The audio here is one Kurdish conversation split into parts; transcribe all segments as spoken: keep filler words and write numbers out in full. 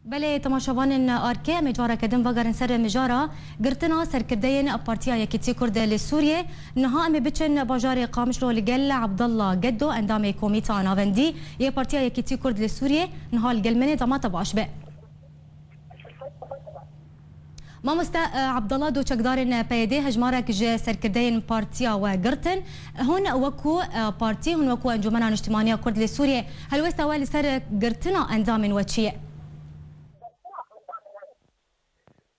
Belê, temaşevanên Arke, em ê careke din vegerin ser mijara girtina serkirdeyên Partiya Yekîtî Kurd li Sûriyê. Niha em ê biçin bajarê Qamişlo li gel Abdullah Geddo, endamê Komîta Navendî yê Partiya Yekîtî Kurd li Sûriyê. Niha li gel min e, dema te baş be. Mamoste, e, Abdullah, du çekdarên, e, P Y D hejmarek ji serkirdeyên partiya we girtin. Hûn wekû, e, partî, hûn wekû Encûmena Niştimanî ya Kurd li Sûriyê, helwesta we li ser girtina endamên we çi ye?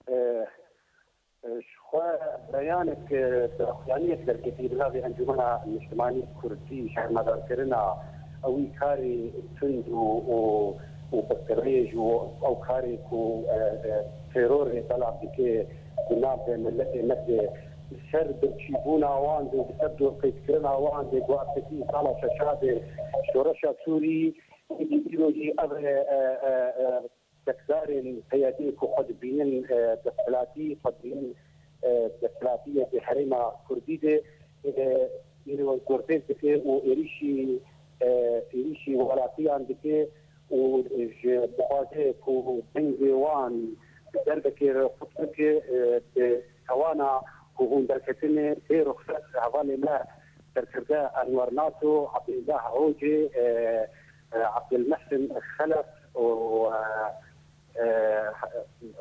E, e, ji xwe beyanek, e, daxuyaniyek derketî bi navê Encûmena Niştimanî Kurdî, şermedarkirina ewî karê tund û, û, û bi qirêj û ew karê ku, e, e, terorê belav dike, ku nav miletê me de, li ser birçîbûna wan de, li ser dorpêçkirina wan de, ku ev ketî sala şeşa de şoreşa Sûrî, îdî îro jî ev, e, e, e, e, çekdarên P Y D ku xwe dibînin, e, desthilatî, xwe dibînin, e, desthilatiyê di herêma Kurdî de, e, îro dorpêç dike û êrîşî, e, êrîşî welatiyan dike û ji dixwaze ku dengê wan bi derbekê re qut bike, e, bi tawana ku hûn derketinê bê ruxset hevalê me serkirde Enwer Nato, Abdullah Hocê, e, e, Abdulmehsin Xelef û, e, e,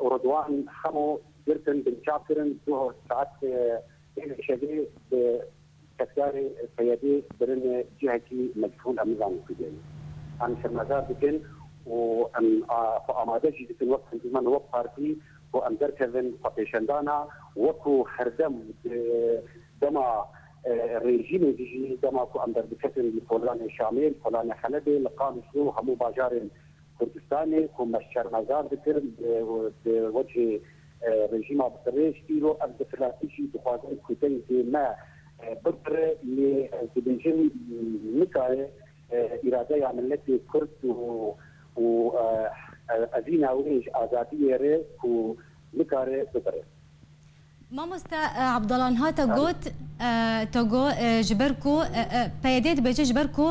û Ridwan Xemo girtin, binçav kirin, duh saet, e, êrê şevê bi çekdarê P Y D birine cihekî mechûl, em nizanin ku de ye. Em şermezar dikin û em a, xwe amade jî dikin wek encûmen, wek partî ku em derkevin xwepêşandana, wekû herdem di dema, e, rejîmê de jî, dema ku em derdiketin li kolanê Şamê, li kolanê Helebê, li Qamişlo, hemû bajarên Kurdistanê ku me şermezar dikir, bi, bi wecihê, e, rejîma bi qirêj, îro ev desthilatî jî dixwazin ku dengê me, e, bibire, lê ez dibêjim, nikare, e, îradeya miletê Kurd û, û, e, e, evîna wê ji azadiyê re ku nikare bibire. Mamoste, e, Abdullah, niha te got, e, te got, e, ji ber ku, e, e, P Y D dibêje ji ber ku,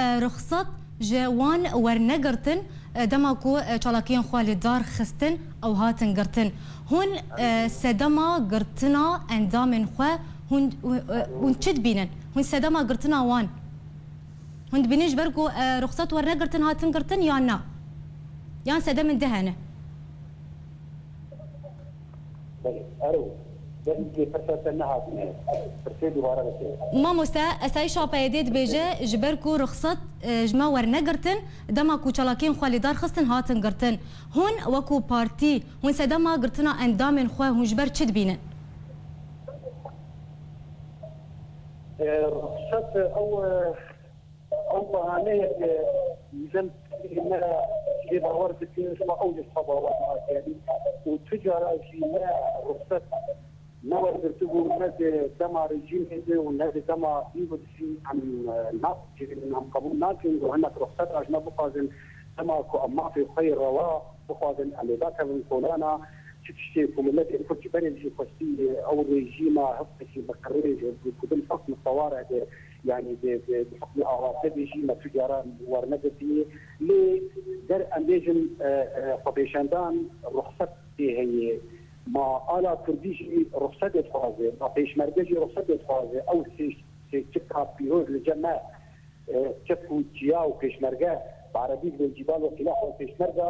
e, ruxsat ji wan wernegirtin, e, dema ku, e, çalakiyên xwe li dar xistin ew hatin girtin. Hûn, e, sedema girtina endamên xwe hûn, e, hûn çi dibînin? Hûn sedema girtina wan hûn dibînin ji ber ku, e, ruxsat wernegirtin hatin girtin yan na? Yan sedemên din hene? Belê, ero, dengê pirsa te nehatine. Pirsê dubare bike. Mamoste, esayîşa P Y D dibêje, ji ber ku ruxsat, e, ji me wernegirtin, dema ku çalakiyên xwe li dar xistin, hatin girtin. Hûn wekû partî, hûn sedema girtina endamên xwe, hûn ji ber çi dibînin? E, ruxsat, ew, e, Ew bahaneyek e, dîzem me jê bawer dikin, ji xwe ew jî ji xwe bawer nake. Û tu cara jî me ruxset newerdibû, ne di dema rejîmê de û ne di dema îro de jî em, e, nakin, em qebûl nakin ku hinek ruxseta ji me bixwazin, dema ku em mafê xwe yê rewa bixwazin, em ê dakevin kolana. Çi tiştê ku miletê Kurd ji berê jî xwestî, ew rejîma hiftekî bi qirêj, ku bin hukm seware de, yanî di, di, di hukmê awarte de jî me tu cara wernegirtiye. Lê ger em bêjin, e, e, xwepêşandan ruxset tê heye, ma ala Kurdî jî ruxsetê dixwaze, ma pêşmerge jî ruxsetê dixwaze, ew sê, sê çika pîroz li cem me, e, çek û çiya û pêşmerge, bi erebî dibên cîbal û sîlah û pêşmerge,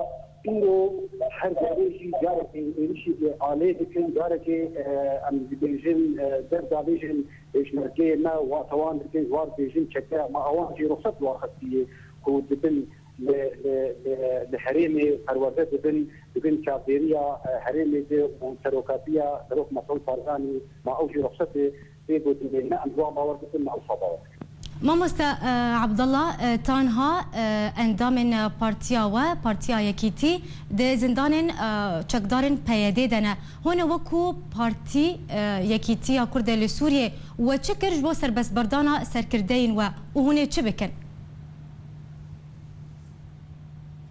îro her devê jî carekê êrişî alê dikin, carekê, e, em dibêjin, e, derdavêjin pêşmergeyê me, wata wan dikin, ji wan dibêjin çeke, ma awan jî ruxset li wan xwestiye ku dibin li, li, li, li herêmê perwerde dibin, dibin çavdêriya, e, herêmê de û serokatiya Serok Mesûd Barzanî, ma ew jî ruxsetê. Vê gotinê ne em ji wan bawer dikin, ne ew xwe bawer dikin. Mamoste, e, Abdullah, e, tanha, e, endamên, e, partiya we, Partiya Yekîtî, di zindanên, e, çekdarên P Y D de ne. Hûn ê wekû partî, e, Yekîtiya Kurdê li Sûriyê we çi kir ji bo serbestberdana serkirdeyên we û hûn ê çi bikin?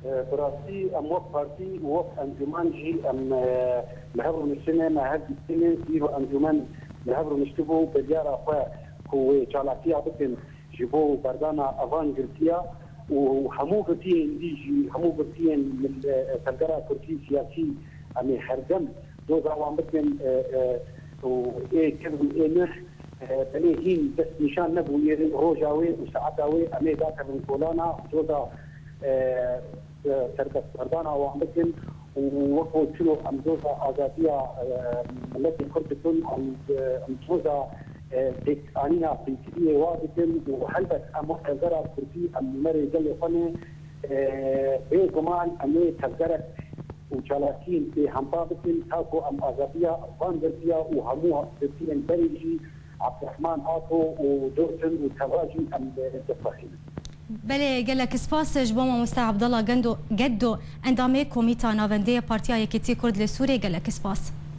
E, bi rastî em wek partî û wek encûmen jî em, e, li hev rûniştine, me hev dîtine, îro encûmen li hev rûniştibû, biryara xwe ku wê çalakiya bikin ji bo berdana evan girtiya, û hemû girtiyên dî jî, hemû girtiyên mil-, e, tevgera kurdî siyasî, em ê herdem doza wan bikin, e, e, û ê kevn û ê mir, e, belê hîn destnîşan nebûye, roja wê û saeta wê em ê dakevin kolana û doza, e, e, serbestberdana wan bikin û weko çilo em doza azadiya, e, miletê Kurd dikin, em, e, em doza, e, pêkanîna pêkiriyê wa dikin û helbet em wek tevgera kurdî em nûnerê gelê xwe ne, e, bêguman em ê tevgerek û çalakiyên bêhempa bikin, ta ku em azadiya van girtiya û hemû girtiyên berê jî Abdurrahman Apo û Dortun û teva jî em destpexînin. Belê, gelek spas ji bo mamoste Abdallah Gendo, Geddo, endamê Komîta Navendê ya Partiya Yekîtî Kurd li Sûrê, gelek spas.